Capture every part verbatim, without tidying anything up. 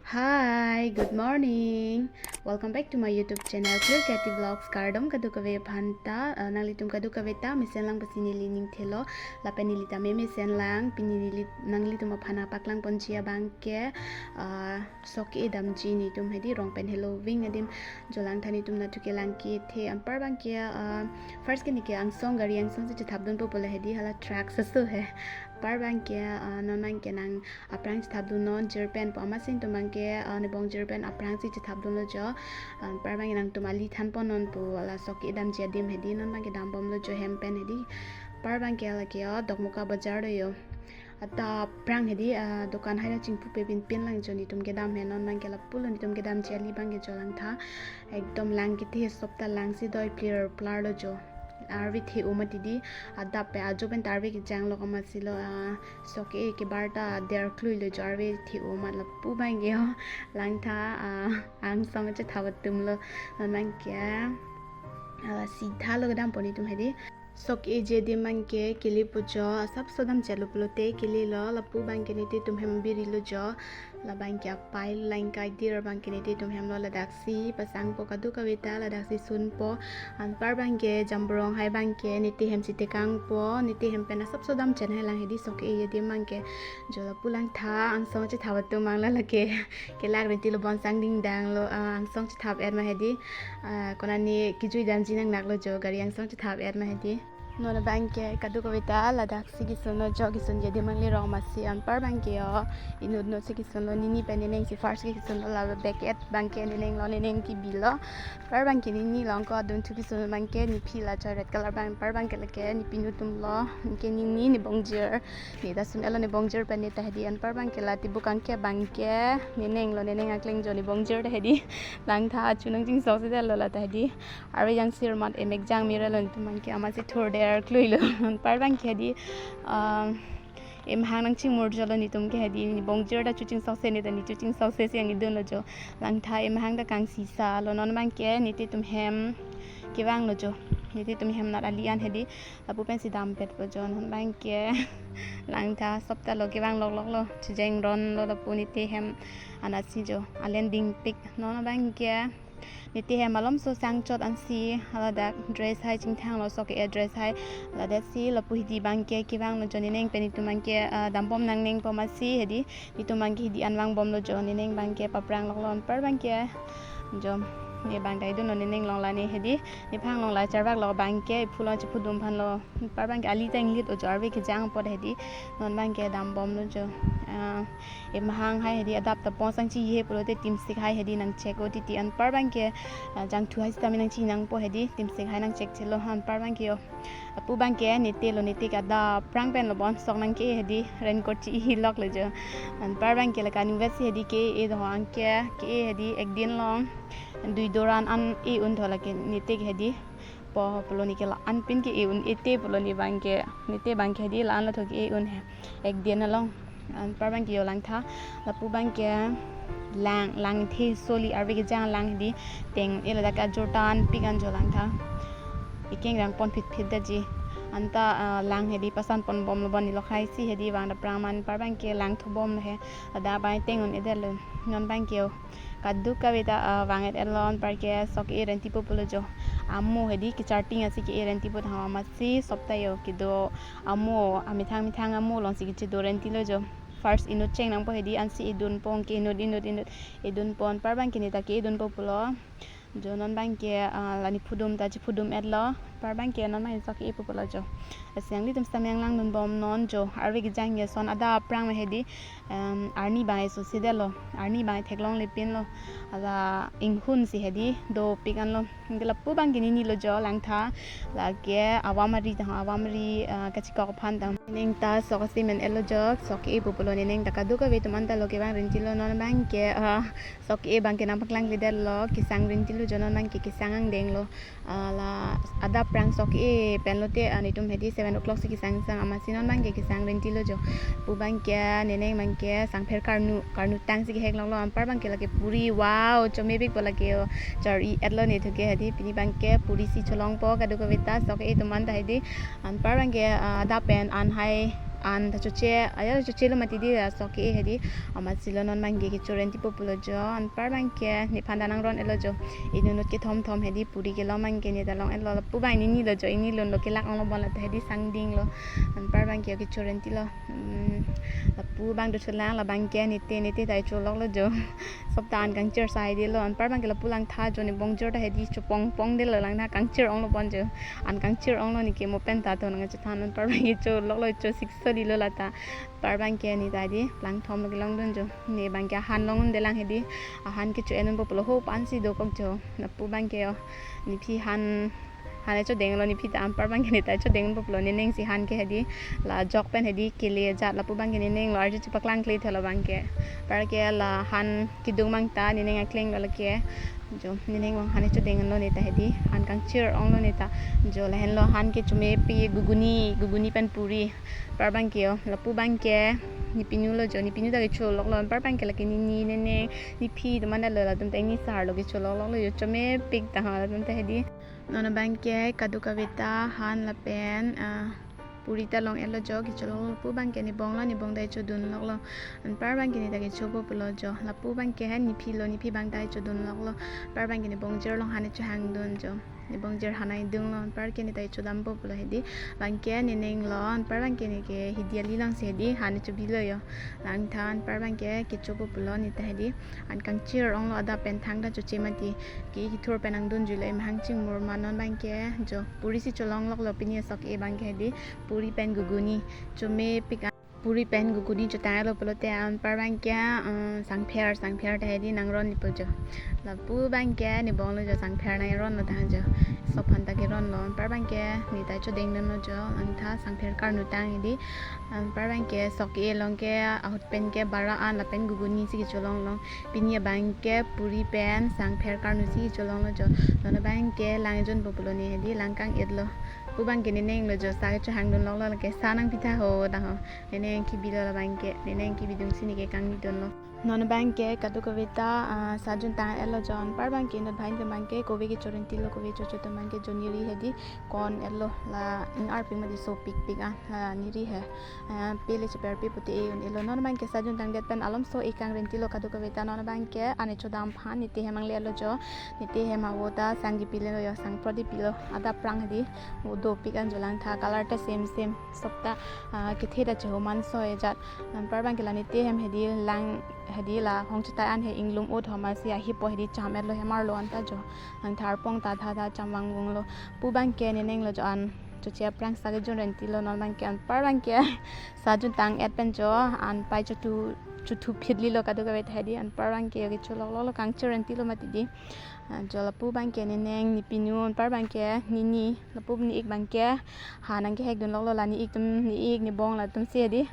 Hi, good morning. Welcome back to my YouTube channel, Clear Creative Vlogs. Kardom kadokave aphanta, uh, nanglitum kadokave ta mesen lang pusi neli ning thelo, lapen neli ta mesen lang, pini neli nanglitum aphan nangpaklang ponji abangke, uh, sok-e damji netum hedi rong pen heloving adim jo langtha, netum nathu kelang kethe. Anpar abangke, uh, first ke neke angsong, gari angsong si chethapdunpo pule hedi, hala truck sesu he. Anpar abangke, uh, non abangke nang aphrang chethapdunnon, jirpen po, amatsi netum abangke, uh, nebong jirpen aphrang si chethapdunlo jo. Uh, anpar abangke nangtum ali thanponnonpo, hala sok-e damji adim hedi, non abangke dambomlo jo hem pen hedi. Anpar abangke lake, oh, Dokmoka Bazar do jo. Adap aphrang hedi, uh, dokan hai ta chingpupe pinpin lang jo, netum kedam he, non abangke lapulo netum kedamji ali abangke jo langtha. Ekdom lang kethe, sopta lang si doi plir plarlo jo. Arve the-o mati di, adap pen ajo pen ta arve kejang lo, amatsi lo, ah, sok-e kebar ta der klui lo jo, arve the-o mat, lapu abangke ho langtha, ah, angsong chethap atum lo, non abangke, ah, sitha lo kedampo netum hedi. Sok-eji adim abangke kelepo jo, asapso damchetlo pulote kelelo, lapu abangke netum hem birilo jo. La abangke apai lang kai dir abangke netum hem lo, ladaksi pasangpo kadokave ta, ladaksi sunpo. Anpar abangke jamborong hai abangke netum hem si tekangpo, netum hem pen asapso damchet hai lang hedi sok-eji adim abangke. Jo lapu langtha, angsong chethap atum abang la lake kelak rentilo, bonsang dingdanglo, ah, angsong chethap-et ma hedi. Ah, konane kejui damji nangnaklo jo, gari angsong chethap-et ma hedi. Non abangke kadokave ta ladaksi kesunlo jo, kesunji adim abang le rong masi. Anpar abangke, oh, inut inut si kesunlo, nini pen neneng si first ke kesunlo, la back-et abangke neneng lo, neneng kebilo. Anpar abangke nini along ko adunthu kesun abangke, nephi la choi red color abang, anpar abangke lake nepinu atum lo, anke nini, nebongjir, ne ta sun-etlo, nebongjir pen ne ta hedi. Anpar abangke la tibuk angke abangke neneng lo, neneng akleng jo, nebongjir ta hedi. Langtha achu nangchingsoksi detlo la ta hedi. Arve jangsir mat emek jang mira lo netum abangke, amatsi thur der klui lo. Anpar abangke hedi, um, emahang nangchingmur jo lo netum ke hedi, nebongjir ta chuchingsoksi, ne ta ne chuchingsoksi si ang idunlo jo. Langtha emahang ta kangsisa lo, non abangke netum hem kevanglo jo. Netum hem nat ali an hedi, lapu pen si dampetpo jo, non abangke langtha sopta lo kevang lokloklo, chejeng ronlo lapu netum hem anatsi jo, alen dingpik. Non abangke netum hem malomso sangchot ansi, haladak dress hai chingthanglo, sok-e dress hai. Ladak si lapu hedi abangke kevanglo jo, neneng pen netum abangke, ah, dambom nangnengpo amatsi hedi, netum abangke hedi an vangbomlo jo, neneng abangke paphrang loklo. Anpar abangke jo, ne abang ta idunlo, neneng along la ne hedi, nephan along la charvak lo abangke, iphu along chephudum aphan lo. Anpar abangke ali ta inglitlo jo, arve kejang apot hedi, non abangke dambomlo jo. Ah, emahang hai hedi adap ta ponsang chihe pulote timsik hai hedi nangchek-o titi. Anpar abangke, ah, jangthu hai sitame nangchinangpo hedi, timsik hai nangchekchelo. Anpar abangke, oh, lapu abangke netum lo, netum ke adap aphrang pen lo bonsok nangke hedi, raincoat chi-i loklo jo. Anpar abangke lake aningvet si hedi ke-e do, anke ke-e hedi, ekdin along dui doran an e un tho lake netum hedi. Po pulo ne ke la-an pen ke-e un-ete pulo ne abangke, netum abangke hedi la-an lo tho ke-e un he, ekdin along. Anpar abangke jo langtha, lapu abangke lang, lang the soli, arve kejang lang hedi, teng-e ladak ajor tanpik an jo langtha. Ekeng rang pon phitphit daji. Anta, ah, lang hedi pasan ponbomlo bon, ne lok hai si hedi vang dapprang ma. Anpar abangke lang thobomlo he, ladak abang teng un-edetlo. Non abangke, oh, kadokave ta, ah, vang-et-etlo. Anpar ke sok-e rentipo pulo jo. Amo hedi kecharting asi ke-e rentipo tha, amatsi sopta jo kedo amo, amethang methang amo alongsi kechedo rentilo jo. First inut chengnangpo hedi, ansi idunpo, anke inut, inut, inut idunpo. Anpar abangke ne ta ke-e dunpo pulo jo. Non abangke, ah, la nephudum ta chephudum-etlo. Anpar abangke non abang sok-epo pulo jo. Lasi nanglitum sitame nanglangdunbomnon jo. Arve kejang ke son adap aphrang ma hedi, em, arni abang esu si detlo, arni abang theklongle pinlo. Hala inghun si hedi dopik anlo. Anke lapu abangke nini lo jo langtha, lake awamari ta, awamari, ah, kachikok aphan ta. Neneng ta sok asi men-etlo jo, sok-epo pulo, neneng ta kadokave atum anta lo kevang rentilo. Non abangke, ah, sok-e abangke nangpaklang kledetlo, kesang rentilo jo, non abangke kesang angdenglo. Ah, la adap aphrang sok-e pen lote, ah, netum hedi seven o'clock si kesang sang, amatsi non abangke kesang rentilo jo. Lapu abangke, neneng abangke sangpher karnu, karnu tang si kehek loklo. Anpar abangke lake puri, wow, chomepikpo lake, oh, char-i-etlo nethu ke hedi. Pini abangke puri si cholongpo kadokave ta, sok-e atum anta hedi. Anpar abangke, ah, adap pen an hai An ta choche, ayo choche lo mati di, sok ke hedi. Amat si lo non abangke kecho renti po pulo jo. Anpar abangke nephan ta nang ron-etlo jo. Inut inut kethom thom hedi, puri kelong abangke ne ta long-etlo, lapu abang nini lo jo, nini lun lo kelak onglo bon la ta hedi sangding lo. Anpar abangke kecho renti lo. Hmm, lapu abang do chelang, la abangke nete nete ta cholok lo jo. Sop ta an kangchir sai di lo. Anpar abangke lapu langtha jo, ne bongjor ta hedi chopong pong di lo, langtha kangchir onglo bon jo. An kangchir onglo, ne ke mo pen ta to nang chethan. Anpar abangke cholok lo, cho sik so di lo la ta. Anpar abangke ne ta di langthom lo kelong dun jo. Ne abangke ahan long-un de lang hedi. Ahan kecho en-un po pulo, ho pan si dokok jo. Lapu abangke yo, nephi han, han e chodeng lo nephi ta. Anpar abangke ne ta chodeng po pulo, ne neng si han ke hedi. La jok pen hedi kele ajat, lapu abangke ne neng lo, arju chepaklang kle thelo abangke. Anpar ke la han kedung abang ta, ne neng akleng lo lake. Jo, ne neng abang han e chodeng lo ne ta hedi. An kangchir onglo ne ta. Jo, lahenlo han kecho mepik, guguni, guguni pen puri. Anpar abangke yo, lapu abangke nepinu lo jo, nepinu ta kecholok lo. Anpar abangke lake nini, ne neng, nephi atum an ta lo, latum ta ingni sar lo, kecholok lo jo, cho mepik ta ha latum ta hedi. Non abangke kadokave ta han lapen, ah, puri ta long-etlo jo, kecholok lo. Lapu abangke ne bong lo, ne bong ta chodun lok lo. Anpar abangke ne ta kecho po pulo jo. Lapu abangke han nephi lo, nephi abang ta chodun lok lo. Anpar abangke ne bongjor along han e chohang dun jo. Ne bongjor han nang dung lo, anpar ke ne ta chodam po pulo hedi. Abangke ne neng lo, anpar abangke ne ke hidi ali long si hedi han e chobi lo jo. Langtha anpar abangke kecho po pulo ne ta hedi. An kangchir onglo, adap pen thangta choche mati. Ke kethur pen nang dun julo, emahang chingmur ma. Non abangke jo, puri si cholong lok lo pini sok e abangke hedi. Puri pen guguni, cho mepik. Puri pen guguni chotang lo pulote anpar abangke, eh, sangpher, sangpher ta hedi nang ron di po jo. Lapu abangke ne bong lo jo, sangpher nang ron lo tang jo. Sop aphan ta keron lo. Anpar abangke ne ta chodeng dun lo jo. Langtha sangpher karnu tang hedi. Anpar abangke sok e along ke ahut pen ke bara an lapen guguni si kecholong long. Pini abangke puri pen sangpher karnu si kecholong lo jo. Non abangke lang jun po pulo ne hedi, lang kang-etlo. Lapu abangke ne neng lo jo, sa kechohang dun lok lo, lake sa nangpi tha ho ta ho. Ne neng kebi lo la abangke, ne neng kebi dung si ne ke kangni dun lo. Non abangke kadokave ta, ah, sa juntang-etlo jo. Anpar abangke inut bhai atum abangke kove kecho renti lo, kove chocho atum abangke jo, neri hedi kon-etlo, la ing arpik mati, sopik pik an, la neri he. Ah, pele cheper pe pute e un-etlo. Non abangke sa juntang det pen alomso e kang renti lo kadokave ta. Non abangke an e chodam aphan nete hem nangle-etlo jo. Nete hem avo ta sang kipi le lo jo, sang prot kipi lo. Adap aphrang hedi, vo dopik an jo, langtha color ta same same. Sop ta, ah, kethe ta cheho man so e jat. Anpar abangke la nete hem hedi lang hedi, la hong chetai an he inglum ut ho ma si ahi po hedi, cham-etlo, hemar lo an ta jo. Langtha arpong ta tha tha cham vang vung lo. Lapu abangke ne neng lo jo, an choche aphrang sa kejun renti lo. Non abangke anpar abangke sa juntang-et pen jo, an pai chothu, chothu phit li lo kadokave ta hedi. Anpar abangke yo kecholok lok lo, kangchir renti lo mati di. Ah, jo lapu abangke ne neng, nepinu, anpar abangke nini, lapu ne-ik abangke han nang kehek dun lok lo, la ne-ik atum, ne-ik ne bong latum si hedi.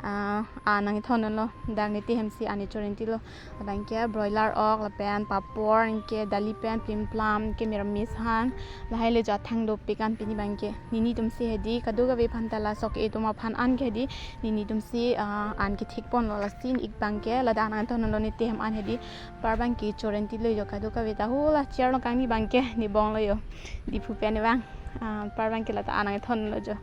Ah, an nang kethon dun lo, dak nete hem si an e cho renti lo. Abangke broiler ok lapen papor, anke dali pen plim plam, anke miramis han. Lahai le jo, athang dopik an pini abangke. Nini atum si hedi, kadokave aphan ta la sok e atum aphan an ke hedi. Nini atum si, ah, an kethik pon lo, lasi ne-ik abangke ladak nang kethon dun lo, nete hem an hedi. Anpar abangke cho renti lo jo, kadokave ta. Ho la chair along kangni abangke ne bong lo jo. Diphu pen ne bang. Ah, anpar abangke la ta an nang kethon lo jo.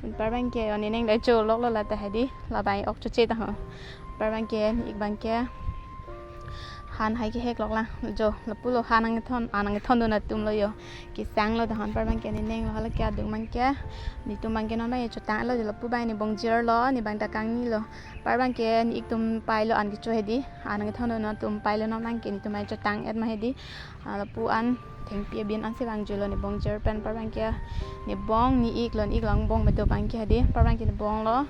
Anpar abangke yo ne neng ta cholok lo la ta hedi. La abang ok choche ta ho. Anpar abangke ne-ik abangke han hai kehek lok lang jo. Lapu lo han nang kethon, an nang kethon dun atum lo jo. Kesang lo ta ho. Anpar abangke ne neng lo, hala ke adung abangke. Netum abangke non abang chotang-etlo jo, lapu abang ne bongjor lo, ne abang ta kangni lo. Anpar abangke ne-ik atum pai lo an kecho hedi. An nang kethon dun atum pai lo, non abangke netum abang chotang-et ma hedi. Ah, lapu an thengpi abin an si vang julo, ne bongjor pen. Anpar abangke ne bong, ne-ik lo, ne-ik lo, angbong medo abangke hedi. Anpar abangke ne bong lo.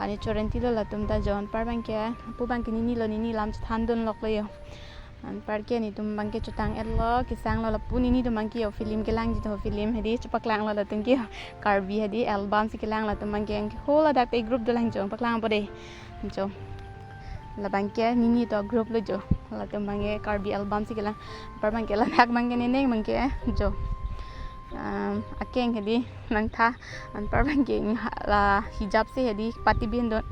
An e cho renti lo latum ta jo. Anpar abangke, lapu abangke nini lo, nini lam chethan dun lok lo jo. Anpar ke netum abangke chotang-etlo, kesang lo. Lapu nini atum abangke yo film kelangji to, film hedi chepaklang lo latum ke yo. Karbi hedi album si kelang latum abangke, anke ho ladak te group dolang jo, paklang po de. Jo. La abangke nini to group lo jo. Latum abangke Karbi album si kelang. Anpar abangke ladak abangke ne neng abangke jo. Um, akeng hedi langtha. Anpar abangke ingha-, la hijab si hedi pati bin dun.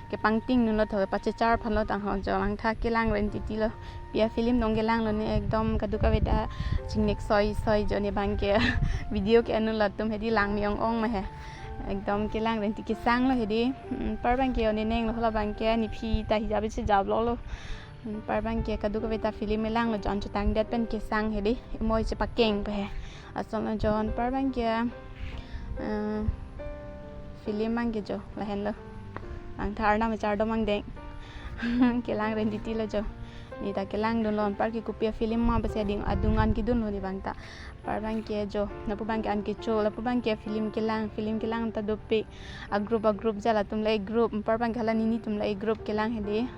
Kepangting dun lo to, pachechar aphan lo tang ho jo, langtha kelang renti ti lo. Pi a film dong kelang lo ne, ekdom kadokave ta chingnek soi soi jo ne abangke. Video ke-en dun latum hedi, lang me-ong ong ma he. Ekdom kelang renti kesang lo hedi. Hmm, anpar abangke o ne neng lo, hala abangke nephi ta hijab isi jab lo lo. Hmm, anpar abangke kadokave ta film kelang lo, jon chotang det pen kesang hedi. Imoi chepakeng pe he. Ason lo jon anpar abangke, eh, film abangke jo lahenlo. Langtha arnam char do mangdeng. Kelang renti ti lo jo. Ne ta kelang dun lo, anpar ke kopi a-film ma besi ading adung an kedun lo ne abang ta. Anpar abangke jo, lapu abangke an kecho, lapu abangke film kelang, film kelang ta dopik. A-group a-group jala atum la a-group, anpar abangke hala nini atum la a-group kelang hedi.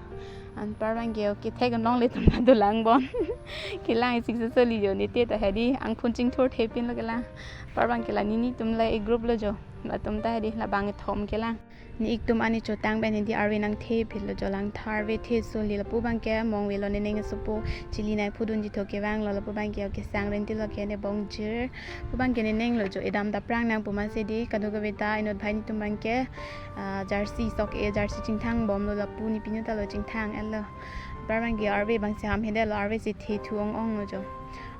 Anpar abangke o kethek anong le atum ta dolang bon. Kelang isi sesoli jo, ne te ta hedi, angphun chingthur thepin lo kelang. Anpar abangke la nini atum la a-group lo jo. Latum ta hedi, labang kethom kelang. Ne-ik atum ani chotang pen hedi arve nangthe phit lo jo langtha, arve the soli, lapu abangke mong avelo, ne neng asopo chili nai phudun jitho kevang lo, lapu abangke o kesang renti lo ke ne bongjir. Lapu abangke ne neng lo jo, edam ta prang nang pu ma sedi, kadokave ta inut bhai netum abangke, ah, jersey sok e, jersey chingthang bom lo, lapu ne pinu ta lo chingthang et lo. Anpar abangke arve abangsi ham hedi lo, arve si the thu ong ong lo jo.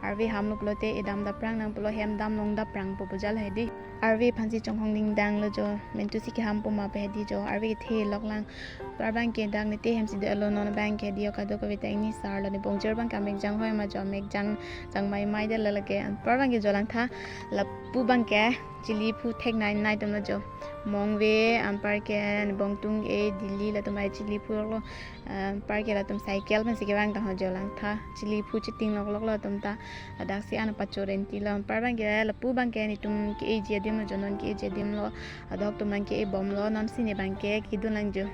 Arve ham lo pulote edam ta prang nang pulo, hem dam long ta prang po pu jal hedi. Arve aphansi chonghong dingdang lo jo, mentu si keham po ma pe hedi jo, arve kethe lok lang. Anpar abangke dak ne te hem si do lo, non abangke hedi o kadokave ta ingni sar lo, ne bongjir abangke amek jang hoi ma jo, amek jang jang mai mai det lo lake. Anpar abangke jo langtha, lapu abangke chili phu thek nai nai atum lo jo. Mong ave, anpar ke ne bongtung e, Delhi latum ai chili phu lo. Anpar ke latum cycle pensi kevang ta ho jo langtha. Chili phu chiting lok lok lo atum ta. Ladak si an pacho renti lo. Anpar abangke lapu abangke netum ke-eji adim lo jo, non ke-eji adim lo. Adok atum abangke e bom lo, non si ne abangke kedun lang jo.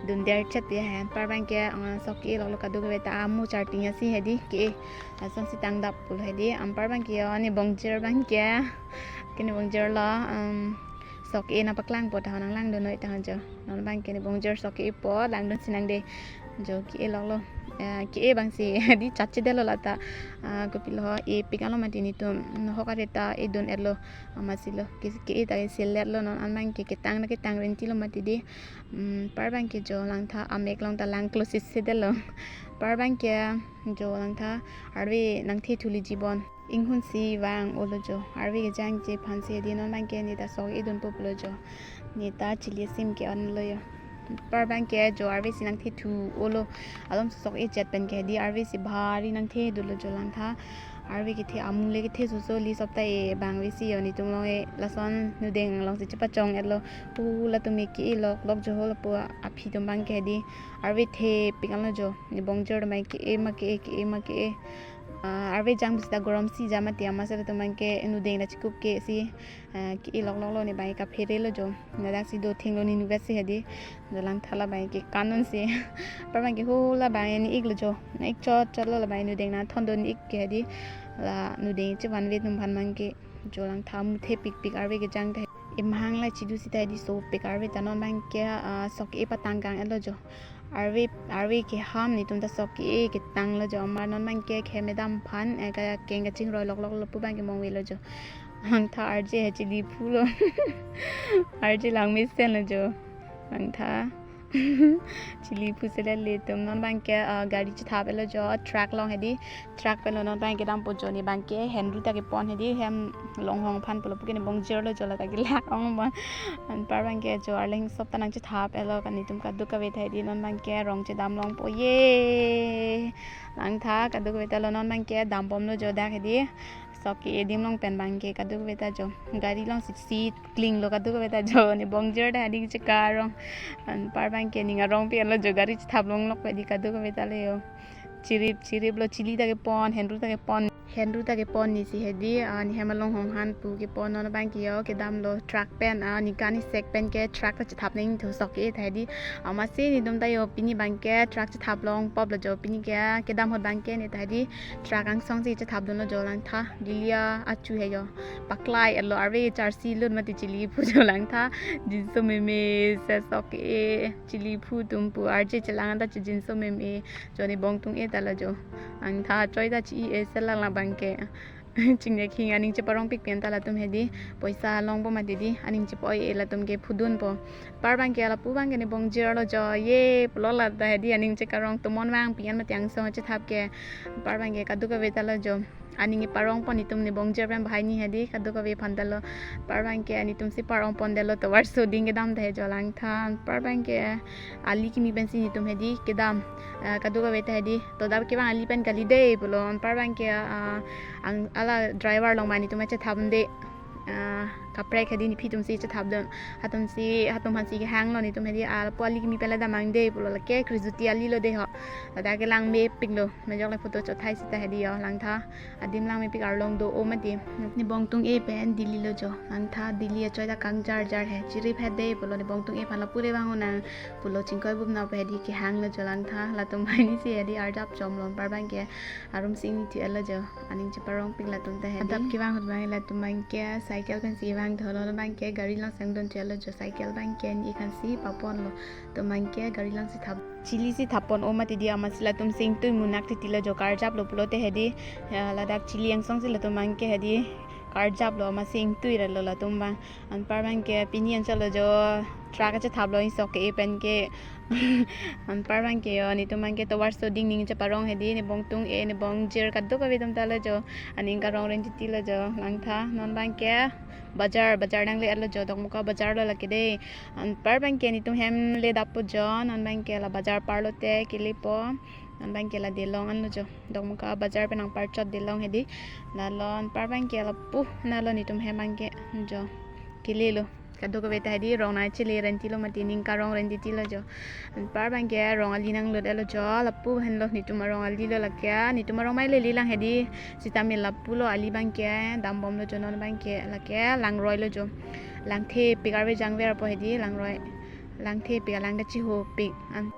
Dun der chet ya hen. Anpar abangke, ah, sok e lok lo, kadokave ta amu charting asi hedi ke. Lason si tangdap pulo hedi. Anpar abangke o ne bongjir abangke. Ke ne bongjir lo, um, sok e nangpaklang po ta ho, nanglang dun noi ta ho jo. Non abangke ne bongjir sok e po, lang dun si nang de. Jo ke-e lok lo. Eh, ke-e abangsi hedi chat che det lo lata. Ah, kopi lo e pik an lo mati netum. Hok arve ta e dun et lo. Amatsi lo. Ke, ke-e ta ke selet lo, non an abangke ketang na ketang renti lo mati di. Hmm, anpar abangke jo langtha amek long ta lang close se det lo. Anpar abangke jo langtha arve nangthe thuli jibon. Inghun si vang olo jo. Arve kejang je aphansi hedi non abangke ne ta sok e dun po pulo jo. Ne ta chili asim ke-on lo jo. Anpar abangke jo arve si nangthe thu olo. Alom sok e chet pen ke hedi arve si bhari nangthe dolo jo langtha. Arve kethe amu le kethe sosoli, sop ta e bang ave si jo netum long e, lason nudeng long si chepachong et lo. Pu latum e ke-e lok lok jo ho, lapu aphi atum abangke hedi. Arve thepik an lo jo. Ne bongjir atum abang ke-e ma ke-e, ke-e ma ke-e. Ah, arve jang besi ta gorom si jam ati, amatsi latum abangke nudeng ta chekup ke si, ah, ke-e lok lok lo, ne abang kaphere lo jo. Ladak si do thenglo ne nuvet si hedi. Jo langtha labang ke kanun si. Anpar abangke ho labang ne-ik lo jo. Ne-ik chot chot lo, labang nudeng nangthon dun ne-ik ke hedi. La nudeng chevan vet atum aphan abangke jo langtha amu thepik pik arve kejang ta. Emahang la chidu si ta hedi sopik arve ta, non abangke, ah, sok e patang kang et lo jo. Arve, arve keham netum ta sok e ketang lo jo, amar non abangke khem edam aphan, eh, ka keng kachingroi lok lok lo, lapu abangke mong avelo jo. Langtha arje he chili phu lo. Arje lang mesen lo jo. Langtha. Chili phu selet le atum, non abangke, ah, gari chethap et lo jo, truck long hedi. Truck pen lo, non abangke dampo jo, ne abangke henru ta kepon hedi, hem longhong aphan pulo pu ke ne bongjir lo jo, lata kelak ong bon. Anpar abangke jo arleng sop ta nangchethap et lo, ka netum kadokave ta hedi, non abangke rong chedam longpo ye. Langtha kadokave ta lo, non abangke dam bom lo jo dak hedi. Sok e adim long pen abangke kadokave ta jo. Gari long si si kling lo kadokave ta jo, ne bongjir ta hedi chekarong. Anpar abangke ning arong pi et lo jo, gari chethap long lok pe di kadokave ta le jo. Chirip chirip lo, chili ta kepon, henru ta kepon, henru ta kepon ne si hedi, ah, ne hem along hong han pu kepon, non abangke jo kedam lo truck pen, ah, ne kani sek pen ke truck ta chethap nangthu sok e ta hedi. Amatsi netum ta jo pini abangke truck chethap long pop lo jo, pini ke kedam ahut abangke ne ta hedi truck angsong si chethap dun lo jo langtha. Delhi achu he jo. Paklai et lo, arve charsi lut mati chili phu jo langtha. Jinso meme se sok e, chili phu atum pu arje chelang ta che jinso meme. Jo ne bongtung e ta lo jo. Angtha choi ta chi e se lang labangke. Chingnek hing aning cheparong pik pen ta latum hedi. Poisa longpo mati di. Aning chepo-oi e latum ke phudunpo. Anpar abangke lapu abangke ne bongjir lo jo. Ye, pulo lata hedi aning chekarong, tomon vang pi an mati angsong chethap ke. Anpar abangke kadokave ta lo jo. Aning parong pon netum, ne bongjir pen banghini hedi kadokave aphan ta lo. Anpar abangke netum si parong pon detlo, tovar soding kedam ta he jo langtha. Anpar abangke ali kimi pensi netum hedi kedam, ah, kadokave ta hedi, to dak kevang ali pen kali dei pulo. Anpar abangke, ah, ang hala driver along ma netum chethapde, ah, kaprek hedi nephi atum si chethapdun. Hatum si, hatum aphan si kehanglo netum hedi, ah, lapu ali kimi pen le damnang dei pulo, lake Krijuti ali lo dei ho. Ladak kelang mepik lo, majok le photo chothai sita hedi jo langtha. Adim lang mepik, arlong do-o mati. Nebong tung-e pen Delhi lo jo langtha, Delhi achoi ta kangjar jar he, chirip he dei pulo. Nebong tung-e aphan lapu le vang unang pulo, chingkoi bum nau pen hedi kehanglo jo langtha. Latum banghini si hedi arjap chomlo. Anpar abangke arum sing ni thu-etlo jo, aning cheparongpik latum ta hedi. Adap kevang ahut abang latum abangke cycle pensi vang tholo, abangke gari along sangdun thu-etlo jo. Cycle abangke ni khan si paponlo, latum abangke gari along si thap, chili si thap pon-o mati di, amatsi latum si ingtui munak titi lo jo, karjaplo pulote hedi, ya, ladak chili angsong si latum abangke hedi karjaplo, amatsi ingtui ra lo latum abang. Anpar abangke pini anchot lo jo, truck chethaplo, isok ke-e pen ke. Anpar abangke jo, netum abangke tovar soding ning cheparong hedi, nebong tung-e, nebongjir kadokave atum ta lo jo, aning karong ren titi lo jo langtha. Non abangke bajar, bajar nangle-etlo jo, Dokmoka bajar lo lake dei. Anpar abangke netum hem le dappo jo, non abangke la bajar parlote kelepo. Non abangke la Delong anlo jo, Dokmoka bajar pen nangparchot Delong hedi. Lalo anpar abangke lapu nalo netum hem abangke jo kelelo. Kadokave ta hedi rong nangchele ren tilo mati, ning karong ren titi lo jo. Anpar abangke rong ali nanglut-etlo jo, lapu henlo netum arong ali lo lake. Netum arong mai lele lang hedi, sitame lapu lo ali abangke dambomlo jo. Non abangke lake Langroi lo jo, langthepik, arve jangver po hedi Langroi, langthepik, alang ta chihopik. An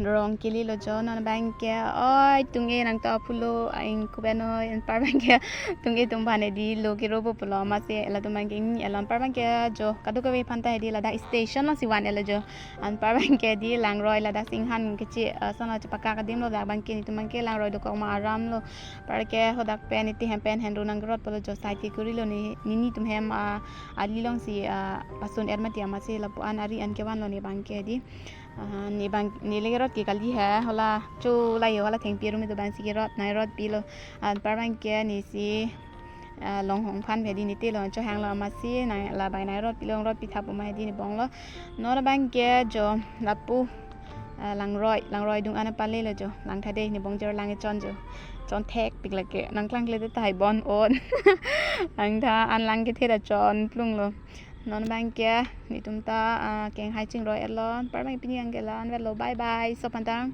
rong kelelo jo. Non abangke, oi, tung-e nang to pulo, aing kuben oi. Anpar abangke tung-e atum aphan hedi lo keropo pulo, amatsi latum abangke ni alon. Anpar abangke jo, kadokave aphan ta hedi ladak station along si van-etlo jo. Anpar abangke hedi Langroi ladak singhan kechi, ah, sana chepaka adim lo, dak abangke netum abangke Langroi dokok ma aram lo. Anpar ke hadak pen iti hem pen henru nang rot pulo jo, side ke kurilo ni, ni netum hem, ah, ali along si, ah, pasun-et mati, amatsi lapu-an ari an kevanlo ne abangke hedi. Ah, ne abang, ne le kerot ke kali he, hala cho lai ho, hala thengpi arum itu abang si kerot, nai rotpilo. Anpar abangke ne si, ah, Longhong aphan hedi ne telo, chohanglo, amatsi nai, la bai nai rotpilo, rotpi thap uma hedi, nebonglo. Non abangke jo lapu, ah, Langroi, Langroi adung an apale lo jo, langtha dei, nebongjir lang kechon jo. Chonthekpik lake, nangklang kle ta hai bon on. Langtha, an lang kethe ta chonplunglo. Non abangke netum ta, ah, keng hai chingroi-etlo. Anpar abang pini abangke la-an vetlo. Bye bye. Sob aphan ta